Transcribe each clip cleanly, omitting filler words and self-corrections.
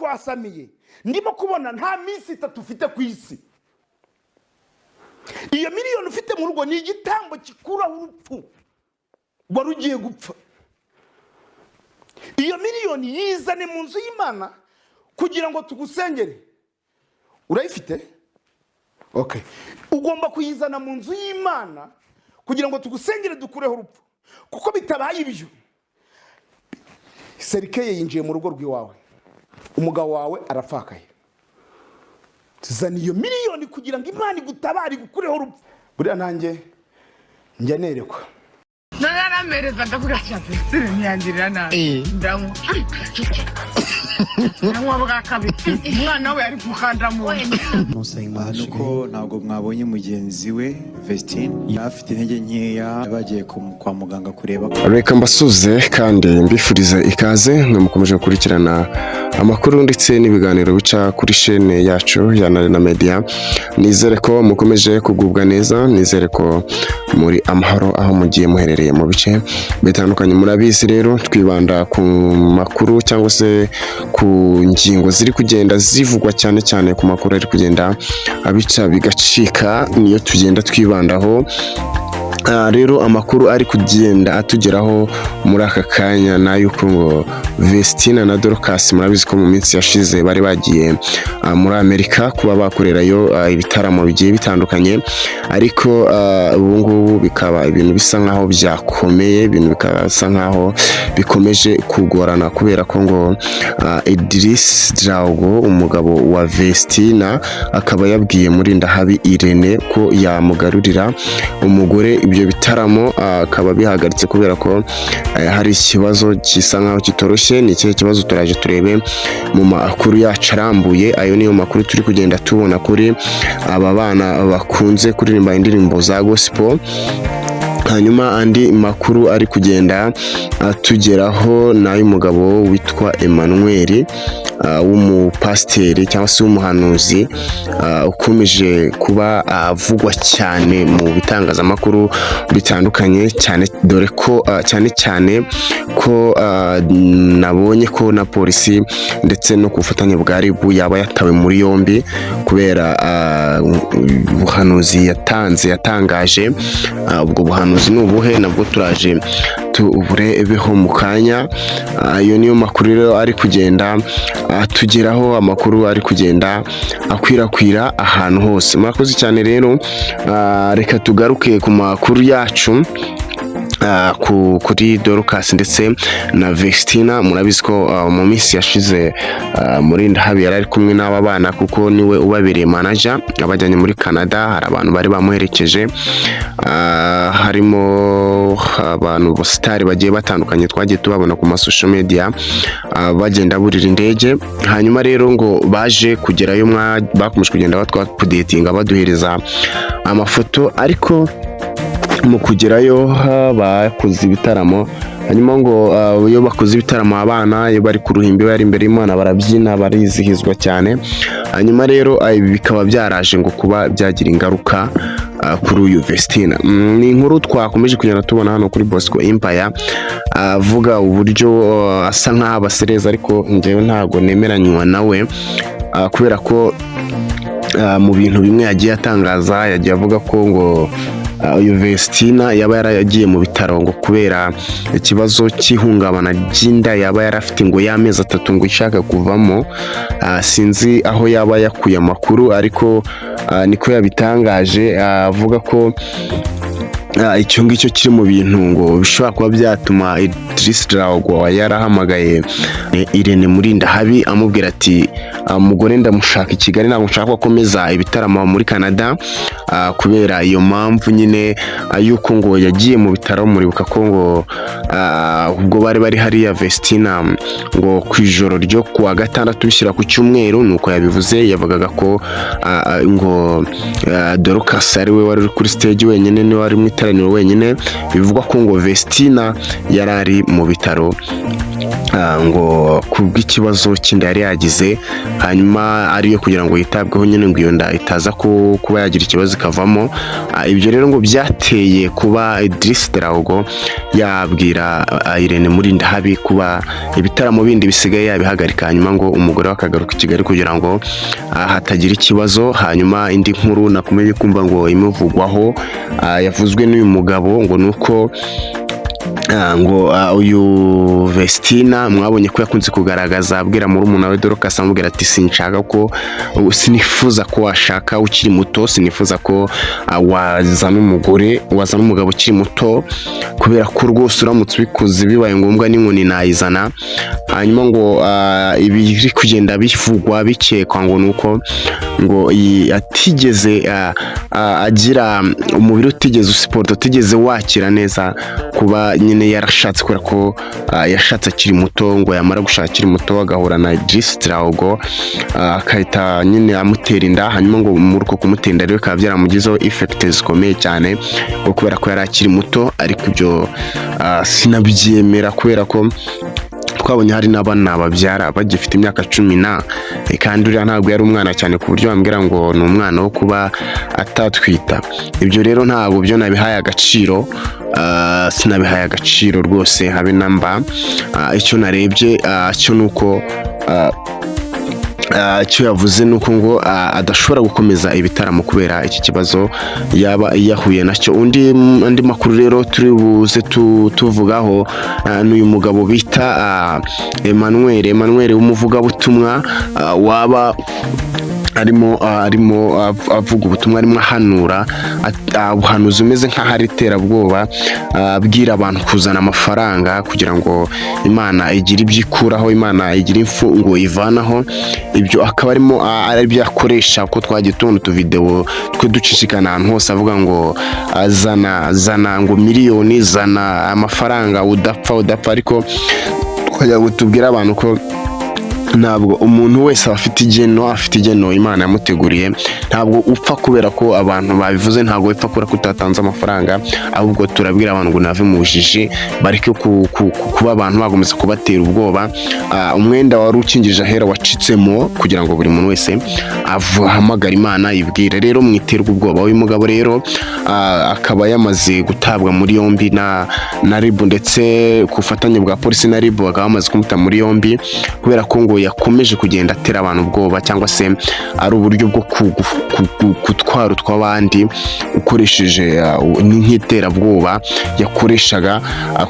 Ndakwasamiye, ndimo kubona nta minsi 3 ufite ku isi. Iyo miliyoni ufite mu rugo ni igitambo gikuraho urupfu wari ugiye gupfa. Iyo miliyoni yizane mu nzu y'Imana kugira ngo tugusengere. Urayifite? Okay. Ugomba kuyizana mu nzu y'Imana kugira ngo tugusengere, dukureho urupfu, kuko bitabaye ibyo, cercueil yinjiye mu rugo rw'iwawe, umugabo wawe arapfakaye. Zana iyo miliyoni kugira ngo Imana igutabare, igukureho urupfu. Buriya nanjye njya nerekwa. Naramereza, ndavuga ati: "Vestine ntiyangirira nabi." Ndanywa, ndanywa bwa kabiri, umwana we ari gukanda mu nda. Nuko ntabwo mwabonye mugenzi we Vestine, yari afite intege nkeya, bagiye kwa muganga kureba ko Reka mbasuze kandi mbifurize ikaze mwe mukomeje gukurikirana amakuru ndetse n'ibiganiro bica kuri shene yacu ya Narena Media. Nizere ko mukomeje kugubwa neza, nizere ko muri amahoro aho mugiye muherereye mu bice bitandukanye. Murabizi rero, twibanda ku makuru cyangwa se ku ngingo ziri kugenda zivugwa cyane cyane, ku makuru ari kugenda abica bigacika, niyo tugenda twibandaho. Rero amakuru ari kugenda atugeraho muri aka kanya ni ay'uko ngo Vestina na Dorcas, murabizi ko mu minsi yashize bari bagiye muri Amerika kuba bakorerayo ibitaramo bigiye bitandukanye, ariko ubu ngubu bikaba ibintu bisa nkaho byakomeye, ibintu bikaba bisa nkaho bikomeje kugorana, kubera ko ngo Idris Drago, umugabo wa Vestina, akaba yabwiye Murindahabi Irene ko yamugarurira umugore, ibyo bitaramo akaba bihagaritse kubera ko hari ikibazo gisa nkaho kitoroshye. Ni ikihe kibazo? Turaje turebe mu makuru yacu arambuye. Ayo niyo makuru turi kugenda tubona kuri aba bana bakunze kuririmba indirimbo za gospel. Hanyuma andi makuru ari kugenda atugeraho ni ay'umugabo witwa Emmanuel, w'umupasiteri cyangwa se w'umuhanuzi, ukomeje kuba avugwa cyane mu bitangazamakuru bitandukanye cyane, dore ko cyane cyane ko nabonye ko na polisi ndetse no ku bufatanye bwa RIB yaba yatawe muri yombi kubera ubuhanuzi yatanze, yatangaje. Ubwo buhanuzi ni ubuhe? Nabwo turaje tuburebeho mu kanya. Ayo niyo makuru rero ari kugenda atugeraho, amakuru ari kugenda akwirakwira ahantu hose. Murakoze cyane rero. Reka tugaruke ku makuru yacu, kuri Dorcas ndetse na Vestina. Murabizi ko mu minsi yashize Murindahabi yari ari kumwe n'aba bana, kuko niwe ubabereye manager, abajyanye muri Canada. Hari abantu bari bamuherekeje, harimo abantu star bagiye batandukanye twagiye tubabona ku ma social media, bagenda burira indege. Hanyuma rero ngo baje kugerayo, bakomeje kugenda batwa-updatinga, baduhereza amafoto, ariko mu kugerayo bakoze ibitaramo. Hanyuma ngo iyo bakoze ibitaramo, abana iyo bari ku ruhimbi, bari imbere y'Imana, barabyina, barizihizwa cyane. Hanyuma rero ibi bikaba byaraje ngo kuba byagira ingaruka kuri uyu Vestina. Ni inkuru twakomeje kugenda tubona hano kuri Bosco Empire, avuga uburyo asa nk'aho abasereza, ariko njyewe ntabwo nemeranywa nawe, kubera ko mu bintu bimwe yagiye atangaza, yagiye avuga ko ngo uyu Vestina yaba yaragiye mu bitaro ngo kubera ikibazo cy'ihungabana ry'inda yaba yarafite ngo y'amezi 3 ngo ishaka kuvamo. Sinzi aho yaba yakuye amakuru, ariko niko yabitangaje, avuga ko icyo ngicyo kiri mu bintu ngo bishobora kuba byatuma Idris Drago yarahamagaye Irene Murindahabi amubwira ati: "Umugore ndamushaka i Kigali, ntabwo nshaka ko akomeza ibitaramo muri Canada," kubera iyo mpamvu nyine yuko ngo yagiye mu bitaro. Muribuka ko ngo ubwo bari bari hariya, Vestina ngo ku ijoro ryo kuwa gatandatu bishyira ku cyumweru, nuko yabivuze, yavugaga ko ngo Dorcas ari we wari uri kuri stage wenyine, niwe wari mu itangazamakuru. iteraniro wenyine. Bivugwa ko ngo Vestina yari ari mu bitaro ngo kubw'ikibazo cy'inda yari yagize, hanyuma ariyo kugira ngo yitabweho nyine, ngo iyo nda itaza kuba yagira ikibazo ikavamo. Ibyo rero ngo byateye kuba Idris Drago yabwira Irene Murindahabi kuba ibitaramo bindi bisigaye yabihagarika, hanyuma ngo umugore we akagaruka i Kigali kugira ngo hatagira ikibazo. Hanyuma indi nkuru nakomeje kumva ngo imuvugwaho, yavuzwe n'uyu mugabo, ngo ni uko ngo uyu Vestina mwabonye ko yakunze kugaragaza abwira murumuna we Dorcas, amubwira ati: "Sinshaka ko, sinifuza ko washaka ukiri muto, sinifuza ko wazana umugore, wazana umugabo ukiri muto, kubera ko rwose uramutse ubikoze bibaye ngombwa n'inkoni nayizana." Hanyuma ngo ibiri kugenda bivugwa, bikekwa, ngo nuko ngo atigeze agira umubiri, utigeze usupporta, utigeze wakira neza kuba nyine yarashatse, kubera ko yashatse akiri muto. Ngo yamara gushaka akiri muto agahura na Idris Drago, akahita nyine amutera inda. Hanyuma ngo muri uko kumutera inda rero bikaba byaramugizeho effect zikomeye cyane, ngo kubera ko yari akiri muto. Ariko ibyo sinabyemera, kubera ko twabonye hari n'abana babyara bagifite imyaka 10 na kandi uriya ntabwo yari umwana cyane ku buryo bambwira ngo ni umwana wo kuba atatwita. Ibyo rero ntabwo byo nabihaye agaciro, sinabihaye agaciro rwose habe na mba. Icyo narebye cyo ni uko icyo yavuze ni uko ngo adashobora gukomeza ibitaramo kubera iki kibazo yaba yahuye nacyo. Undi andi makuru rero turi buze tuvugaho ni uyu mugabo bita Emmanuel w'umuvugabutumwa, waba arimo avuga ubutumwa, arimo ahanura ubuhanuzi umeze nk'aho ari iterabwoba, abwira abantu kuzana amafaranga kugira ngo Imana igire ibyo ikuraho, Imana igire imfungo ivanaho. Ibyo akaba arimo ari byo akoresha, kuko twagiye tubona utuvidewo twe ducicikana ahantu hose avuga ngo zana, zana ngo miliyoni, zana amafaranga udapfa, udapfa. Ariko twagira ngo tubwire abantu ko ntabwo umuntu wese aba afite igeno, afite igeno Imana yamuteguriye. Ntabwo upfa kubera ko abantu babivuze, ntabwo upfa kubera ko utatanze amafaranga. Ahubwo turabwira abantu ngo nave mu bujiji, bareke kuba abantu bagomeza kubatera ubwoba. Umwenda wari ukingirije ahera wacitsemo kugira ngo buri muntu wese ahamagare Imana yibwire. Rero mwiterwa ubwoba. Uyu mugabo rero akaba yamaze gutabwa muri yombi na RIB, ndetse ku bufatanye bwa polisi na RIB bakaba bamaze kumuta muri yombi, kubera ko ngo yakomeje kugenda atera abantu ubwoba, cyangwa se ari uburyo bwo gutwara utw'abandi ukoresheje ni nk'iterabwoba yakoreshaga,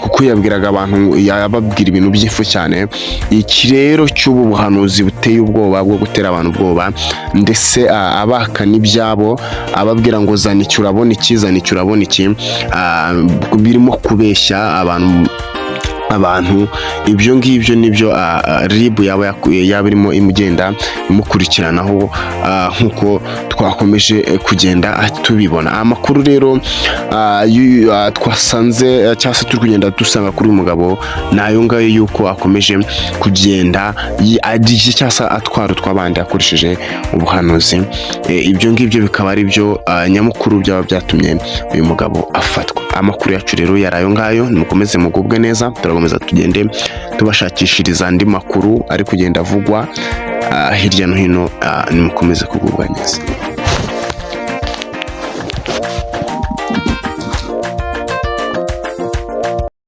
kuko yabwiraga abantu, yababwira ibintu by'ifu cyane. Iki rero cy'ubu buhanuzi buteye ubwoba bwo gutera abantu ubwoba, ndetse abaka n'ibyabo, ababwira ngo zana iki urabona iki, zana iki urabona iki, birimo kubeshya abantu. Ibyo ngibyo nibyo RIB yaba irimo imugenda imukurikiranaho, nk'uko twakomeje kugenda tubibona. Amakuru rero twasanze cyangwa se turi kugenda dusanga kuri uyu mugabo ni ayo ngayo, yuko akomeje kugenda arya cyangwa se atwara utw'abandi akoresheje ubuhanuzi. Ibyo ngibyo bikaba ari byo nyamukuru byaba byatumye uyu mugabo afatwa. Amakuru yacu rero yari ayo ngayo. Mukomeze mugubwe neza, turakomeza tugende tubashakishiriza andi makuru ari kugenda avugwa hirya no hino. Nimukomeze kugubwa neza.